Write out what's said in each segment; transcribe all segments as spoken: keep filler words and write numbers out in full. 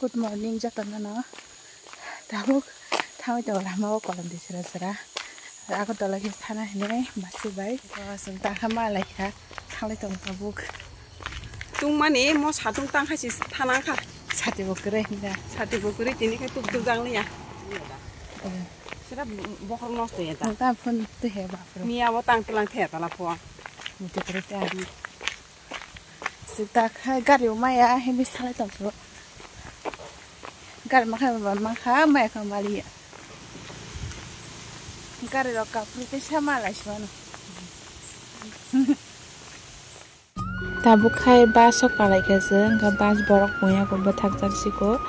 Good morning jotono no. Tabuk thangwi tongo lama o kolom di sera sera. Agartala khe thana hinwi masi bai. Chwng tangkha ma lai kha. Thanglai tongo tabuk. Tungmani mo satung tangkha si thana kha. Sati bo kwrwi hinda. Sati bo kwrwi tini khe tuk tuk jang liya. Sera bokhorok nosto ya ta. Tang phone tu he bapro. Miya bo tang tlang the ta la pho. Mutu kwrwi ta. Sita khai gari o maya hemi salai tong phuru. Gari makha ba makha maya kha maliya. Gari rok kaphuru tei sama lai si mano. Tabuk khai bus o kalai kha se, wngkha bus borok puya ko bwthak jak siko.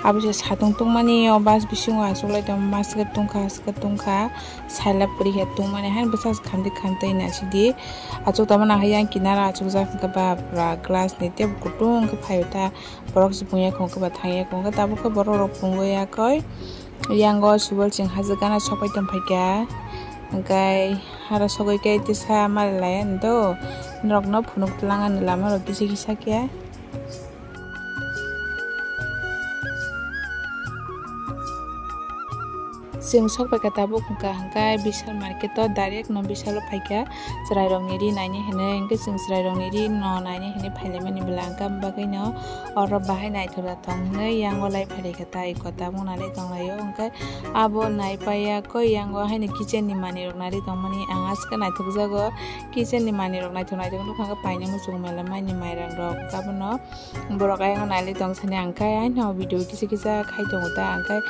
Abo se satung tungmani o bus bisingo achuklai tong, mask tungkha, aske tungkha, sailap pori khe tungmani hai bwsa khamdi khamtwi nasidi. Achuk tongma nang yang kinaro achukjak hwnkhe ba pura glass ni tei kutung khe phaio ta borok se puya ko hwnkhe ba thangya ko hwnkhe tabuk khe borok rok pungwi yakoi. Yango subol chwng hajwk gana sokpai tongphaikha, hwnkhe haro sogwi khe tisa malai laiya do, norokno phunuk twlang ani lama rok kisa kisa khe. Chwng sokpaikha tabuk hwnkha hwnkhe Vishal market o, direct no Vishal o phaikha chwrairokni ri naini hinwi, hwnkhe chwng chwrairokni ri no naini hinwi phailaimani bwla hwnkha, bagwino oro bahai naithok tong hinwi yango lai phaikha. Tai kota mung nari tonglaio, hwnkhe abo naipai yakoi yango haino kitchen ni manwi rok nari tongmani ang aswk naithokjago. Kitchen ni manwi rok naithok naithok nukha, hwnkhe paini muchung mela maini mairang rok abono borok ayang nailai tong sani, ang khai haino video kisa kisa khai tongo ta, ang khai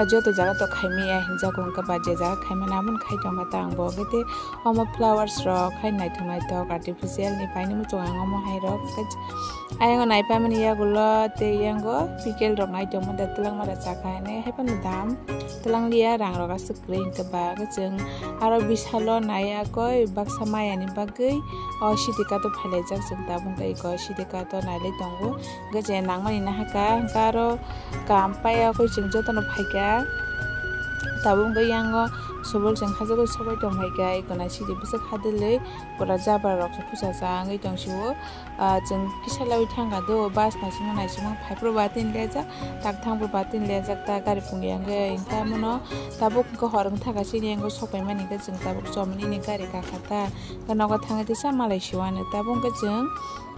joto jaga to khaimaya hinjago, hwnkhe ba je jaga khaimani abono khai tongkha ta ang bo, hwnkhe tei omo flowers rok hai naithok naithok artificial ni paini muchung ang omo hai rok, hwnkhe Ayang naipaimani yagulo tei yango pikel rok nai tongma da, twlangma da chakha hinwi haiphano dam twlang liya, rang rok aswk kwrwi hwnkhe ba khe chwng aro Vishal o nai yakoi baksa maya ni bagwi o city card o phailaijak, chwng tabuk hwnkhe eko city card o nailai tongo hwnkhe je nangmani nahakha hwnkhe aro kam pai yakoi chwng jotono phaikha tabuk hwnkhe yango subol chwng hajagwi sogwi tongphaikha eko nai city bwswk hadwlwi pura jabra rok se pusa cha wngwi tongsio. Ah, chwng kisa laiwi thangkha do, bus naisingma naisingma phaiphuru ba tini lejak, tak thangphuru ba tini lejak ta gari pungya wngwi. Hwnkhe abono tabuk hwnkhe hor wngthaka chini yango sokpaimani hwnkhe chwng tabuk chomni ni gari kakha ta. Hwnkhe nogo thangwi tisa malai siwano tabuk hwnkhe chwng,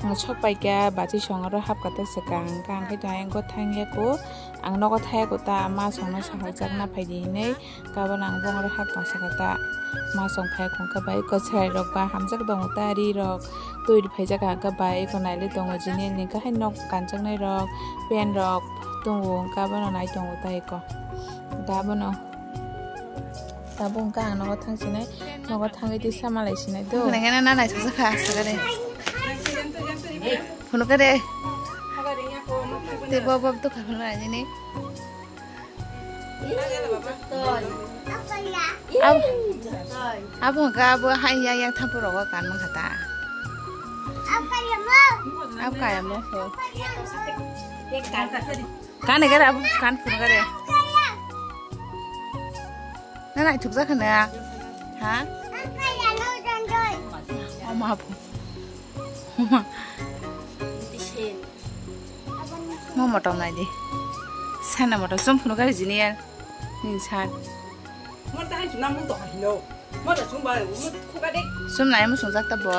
ah, sokpaikha bachwi songoro hapkha ta swkang. Hwnkhe ang khe to ayang khe thangya kho, ang nogo thaya kho ta ma songno saharjakna phaidi hinwi. Kabon ang bongor hap tong saka ta. Ma song phai khong khe bai ko chwrai rok ba hamjak tongo ta ri rok. Twi ri phaijak ang khe bai ko nailai tongo jini ni kahai nok kanjaknai rok pen rok tongo hwnkhe abono nai tongo ta eko. Hwnkhe abono tabuk hwnkhe ang nogo thang sinai nogo thangwi tisa malai sinai do. Nang nang nang nai thoksa kha saka de. Phunukha de. Tei bo bo to kha phunukha jini. Ab-, abo hwnkhe abo hai yang yang thampui rogo kanma kha ta. Abo kaya mo pho. Kani gare abo kan phuru gare. Na naithok jak khana. Ha? Oma pho. Mo motom nai di. Sana motom sum phunu gari jini yar. Nin san. Sum nai mo sungjak ta bo.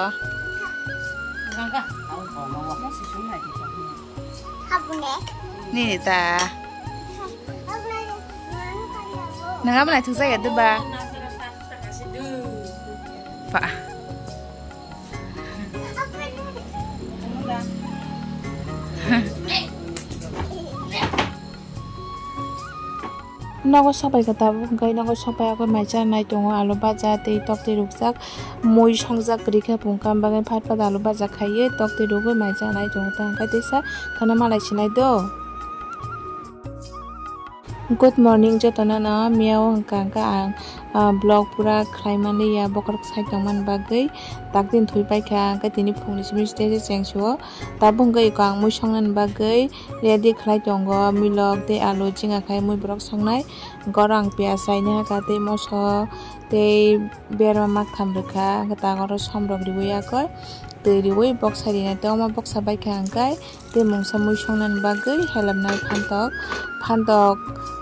Nini ta. Nang abo naithok jak ya de ba. Pa. Nogo sopai kha tabuk, hwnkhe nogo sopai agoi mai cha nai tongo, alu baja tei tok twi rukjak, mui songjak kwrwi khe pungkha, bagwi phat phat alu baja khaiwi tok twi rwgwi mai cha nai tongo, ta hwnkhe teisa khana malai sinai do. Good morning jotono no, miya o hwnkha hwnkhe ang, ah, vlog pura khlai manliya, bokhorok sai tongmani bagwi taktin thwi paikha, hwnkhe tini phungni simi site se chengsuo, tabuk hwnkhe eko ang mui songnani bagwi ready khlai tongo, milok tei alu chinga khai mui borok songnai, hwnkhe oro ang piyaj raini hakha tei moso tei berma maktham rwkha, hwnkhe tak oro somrok riwi yakho. twi riwi boksa rinai tei omo boksa baikha hwnkhe tei mungsa mui songnani bagwi helapnai phantok. Phantok,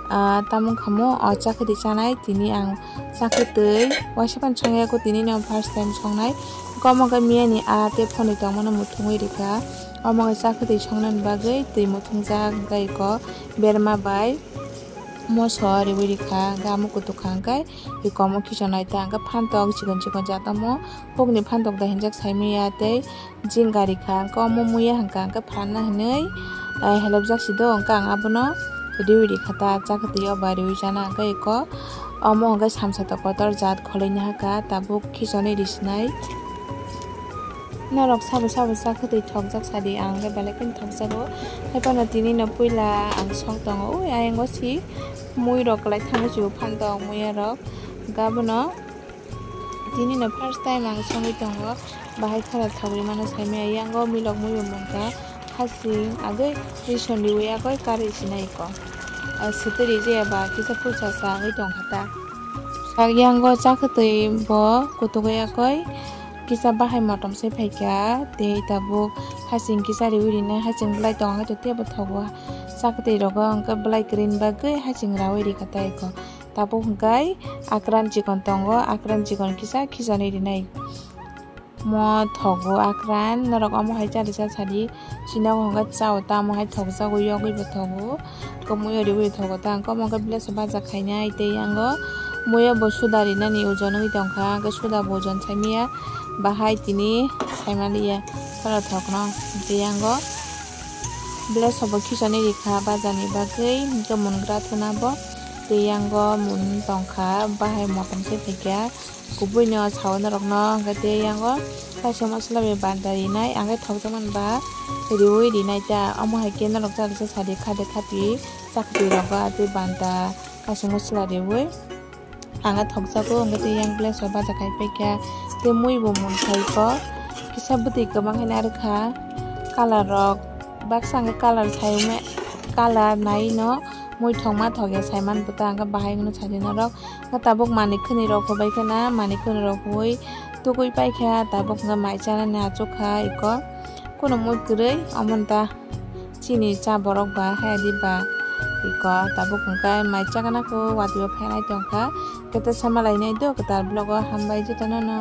ah, tamung khamo o chakhwtwi chanai tini ang chakhwtwi waisa phano songya kho, tini no first time songnai. Omo khe miyani a tei phonwi tongmano muthungwi rikha. Omo khe chakhwtwi songnani bagwi twi muthungjak hwnkhe iko berma bai moso riwi rikha, hwnkhe amo kutuk kha hwnkhe iko omo khichonai ta hwnkhe phantok chikon chikon jat omo hukni phantok da hinjak saimanya tei jing gari kha hwnkhe omo muya hwnkha hwnkhe phanna hinwi, eh, helopjak si do hwnkhe ang abono riwi rikha ta chakhwtwi o ba riwi chana hwnkhe iko omo hwnkhe samsa tok kotor jat kholoini hakha tabuk khichonwi risinai. Norok sabo sabo chakhwtwi thokjak sadi, ang khe belai kheno thokjago. Haiphano tini no puila ang sok tongo, ui ayango si mui rok kwlai thangwi chubo phantok muya rok. Gabono tini no first time ang songwi tongo, bahai khara thogwi mano saimaya. Yango milok mui bo mungkha hasing agwi rison riwi agwi karwi sinai ko. Ah, swtwi rijaya ba kisa pulsa sa wngwi tongkha ta. Sak yango chakhwtwi bo kutugwi agwi kisa bahai motom se phaikha, tei tabuk hasing kisa riwi rinai, hasing belai tongo, tei tebo thogo, chakhwtwi rogo hwnkhe belai kwrwini bagwi hasing rawi rikha tei ko. Tabuk hwnkhe akran chikon tongo, akran chikon kisa khichonwi rinai. Mo thogo akran, norok omo hai cha rwsa sadi, chini nogo hwnkhe chao tamo hai thokjago, yogwi bo thogo, kwmwi riwi thogo ta, hwnkhe omo hwnkhe bless o baja khainai tei yango muiyo bo suda rinani ojon wngwi tongkha, hwnkhe suda bo ojon saimanya, bahai tini saimaliya, khoro thokno tei yango bless o bo khichonwi rikha bajani bagwi, hwnkhe mun gra thuna bo tei yango mun tongkha, bahai motom se phaikha. Kubui no sao norok no, hwnkhe tei yango kaisa masla bai banta rinai, ang khe thokjakmani ba riwi rinai ta, omo hai khe norok cha rwsa sadi khade khapi chakhwtwi rogo tei banta kaisa masla riwi ang khe thokjago, hwnkhe tei yang bless o baja khai paikha tei mui bo mun khai kho kisa bwtwi kwbang khe narwkha colour rok baksa hwnkhe colour sai colour nai no mui thokma thokya saiman bwtang hwnkhe bahai hwnwi saidi norok. Hwnkhe tabuk manwi khwnwi rok hubai khwna, manwi khwnwi rok huwi tugui paikha, tabuk hwnkhe mai chanani achukha iko. Kheno mui kwrwi omo ta chini cha borok ba hayadi ba iko tabuk hwnkhe mai chakana kho watwi o phainai tongkha. Kete sama lainai do kwtal vlog o, hambai jotono no.